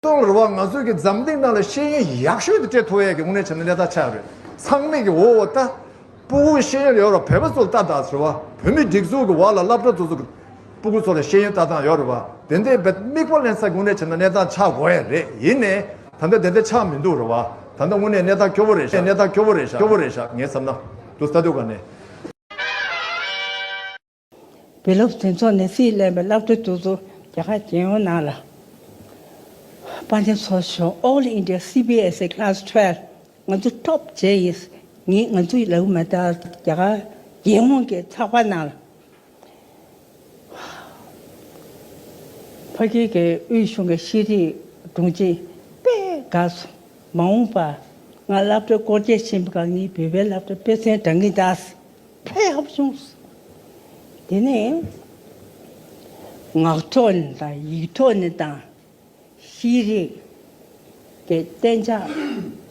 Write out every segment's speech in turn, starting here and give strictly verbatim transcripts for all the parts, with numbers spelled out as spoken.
སྟོང་རེད་བ། ང་ཚོའི་གི་འཛམ་གླིང་ནང་ལ་ཤེས་ཡོན་ཡག་ཤོས་དེ་སྤྲད་ཐུབ་ཡས་ཀྱི་དངོས་གནས་བྱས་ན་གནས་སྟངས་ཆགས་ཡོད་རེད། ཚང་མས་ཀྱི་འོ་འོ་ད། སྤུ་གུ་ཤེས་ཡོན་ཡོད་ར་བོད་པ་ཚོ་ལ་ལྟ་ད་ཟེར་བ། བོད་མི་སྒྲིག་འཛུགས་ཀྱི་འོག་ལ་སློབ་གྲྭ་ཚོ་ཚོ་གི་སྤུ་གུ་ཚོ་ལ་ཤེས་ཡོན་ལྟ་སྟངས་ཡོད་རེད་བ། དེ་འདྲའི་བེད་མིག་དཔེ་ལེན་ས་དངོས་གནས་བྱས་ན་གནས་སྟངས་ཆགས་དགོས་ཡས་རེད། ཡིན་ནའི་ད་ལྟ་དེ་འདྲ་ཆགས་མི་འདུག་རེད་བ། ད་ལྟ་དངོས་གནས་གནས་སྟངས་སྐྱོ་བོ་རེད་ཤག་གནས་སྟངས་སྐྱོ་བོ་རེད་ཤག་སྐྱོ་བོ་རེད་ཤག་ངས་བསམ་ན་འདུག་ལྟ་དུས་ག་ནས། བོད་སློབ་འཛིན་ཚོགས་ནས་སྲིད་བློན་པའི་སློབ་གྲྭ་དེ་ཚོ་རྒྱ་གར་རྒྱལ་ཡོངས་ནང་ལ་དཔལ་འབྱོར་ཚོགས་ཆུང་All India C B S E Class twelve ང་ཚོ་top བྱས་ཡིན། ངས་ང་ཚོའི་ལབ་མ་ད་རྒྱ་གར་རྒྱལ་ཡོངས་ཀྱི་ཚགས་པར་ནང་ལ་ཕ་གི་གི་དབུས་གཞུང་གི་ཤེས་རིག་དྲུང་ཆེ་དཔེ་དགའ་སོང་། མ་འོངས་པ་ང་སློབ་གྲྭ་སྐོར་སྐྱོད་ཕྱིན་པ་ག་ངའི་བོད་པའི་སློབ་གྲྭ་དཔེ་མཚོན་འདྲ་ངེས་ད། ཕེབས་བྱུང་། དེ་ནས་ངག་ཐོག་ནས་དང་ཡིག་ཐོག་ནས་དང་ཤེས་རིག་གི་གཏན་འཇགས་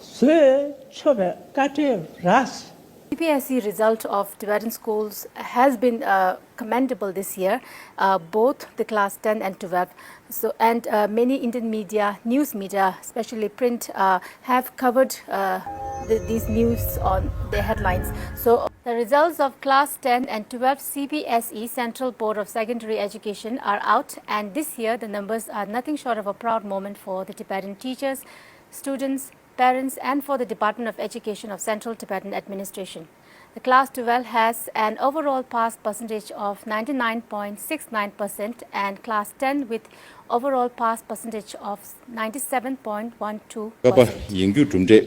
བཟོས་ཆོག་པའི་བཀའ་འཁྲོལ་རག་སོང་། C B S E result of Tibetan schools has been uh, commendable this year, uh, both the class ten and twelve. So, and uh, many Indian media, news media, especially print, uh, have covered uh, the, these news on their headlines. So, the results of class ten and twelve C B S E Central Board of Secondary Education are out, and this year the numbers are nothing short of a proud moment for the Tibetan teachers, students, parents, and for the Department of Education of Central Tibetan Administration. The class twelve has an overall pass percentage of ninety-nine point six nine percent and class ten with overall pass percentage of ninety-seven point one two percent. ཡིག་རྒྱུགས་གྲུབ་འབྲས།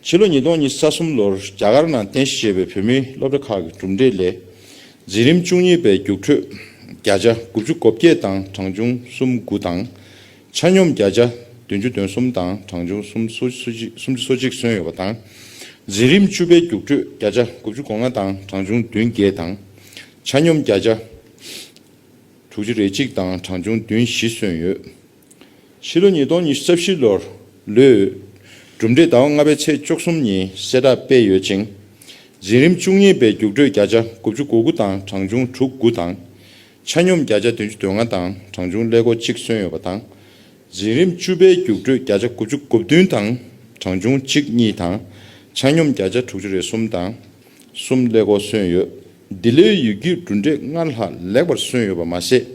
ཕྱི་ལོ་ཉིས་སྟོང་ཉི་ཤུ་རྩ་གསུམ་ལོར་རྒྱ་གར་ནང་རྟེན་གཞི་བྱས་པའི་བོད་མིའི་སློབ་གྲྭ་ཁག་གི་གྲུབ་འབྲས་ལས། འཛིན་རིམ་བཅུ་གཉིས་པའི་རྒྱུགས་སྤྲོད་བརྒྱ་ཆ་དགུ་བཅུ་གོ་བརྒྱད་དང་གྲངས་ཆུང་སུམ་དགུ་དང་། ཆ་སྙོམས་བརྒྱ་ཆ་བདུན་ཅུ་དོན་གསུམ་དང་གྲངས་ཆུང་སུམ་ཅུ་སོ་གཅིག་སོན་ཡོད་པ་དང་། འཛིན་རིམ་བཅུ་པའི་རྒྱུགས་སྤྲོད་བརྒྱ་ཆ་དགུ་བཅུ་གོ་ལྔ་དང་གྲངས་ཆུང་བདུན་བརྒྱད་དང་། ཆ་སྙོམས་བརྒྱ་ཆ་དྲུག་ཅུ་རེ་གཅིག་དང་གྲངས་ཆུང་བདུན་བཞི་སོན་ཡོད། ཕྱི་ལོ་ཉིས་སྟོང་ཉི་ཤུ་རྩ་བཞི་ལོར་ལོའི་གྲུབ་འབྲས་ཟླ་བ་ལྔ་པའི་ཚེས་བཅུ་གསུམ་ཉིན་གསལ་བསྒྲགས་སྤེལ་ཡོད་ཅིང་། འཛིན་རིམ་བཅུ་གཉིས་པའི་རྒྱུགས་སྤྲོད་བརྒྱ་ཆ་དགུ་བཅུ་གོ་དགུ་དང་གྲངས་ཆུང་དྲུག་དགུ་དང་། ཆ་སྙོམས་བརྒྱ་ཆ་བདུན་ཅུ་དོན་ལྔ་དང་གྲངས་ཆུང་ཀླད་ཀོར་གཅིག་སོན་ཡོད་པ་དང་། འཛིན་རིམ་བཅུ་པའི་རྒྱུགས་སྤྲོད་བརྒྱ་ཆ་དགུ་བཅུ་གོ་བདུན་དང་གྲངས་ཆུང་གཅིག་གཉིས་དང་། ཆ་སྙོམས་བརྒྱ་ཆ་དྲུག་ཅུ་རེ་གསུམ་དང་གསུམ་ཀླད་ཀོར་སོན་ཡོད། འདི་ལོའི་ཡིག་རྒྱུགས་གྲུབ་འབྲས་སྔར་ལྷག་ལེགས་པར་སོན་ཡོད་པ་མ་ཟད།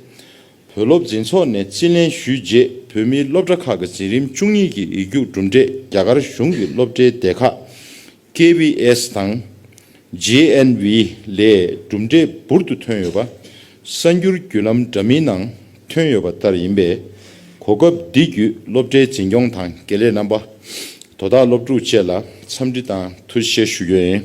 བོད་སློབ་འཛིན་ཚོགས་ནས་རྩིས་ལེན་ཞུས་རྗེས་བོད་མིའི་སློབ་གྲྭ་ཁག་གི་འཛིན་རིམ་བཅུ་གཉིས་ཀྱི་ཡིག་རྒྱུགས་གྲུབ་འབྲས་རྒྱ་གར་གཞུང་གི་སློབ་གྲྭའི་སྡེ་ཁག་K V S དང་G N V ལས་གྲུབ་འབྲས་འབུར་དུ་ཐོན་ཡོད་པ་གསར་འགྱུར་བརྒྱུད་ལམ་འདྲ་མིན་ནང་ཐོན་ཡོད་པ་ལྟར་ཡིན་པས། གོ་སྐབས་འདི་བརྒྱུད་སློབ་གྲྭའི་འཛིན་སྐྱོང་དང་དགེ་ལས་རྣམ་པ། དོ་བདག་སློབ་ཕྲུག་བཅས་ལ་འཚམས་འདྲི་དང་ཐུགས་རྗེ་ཆེ་ཞུ་རྒྱུ་ཡིན།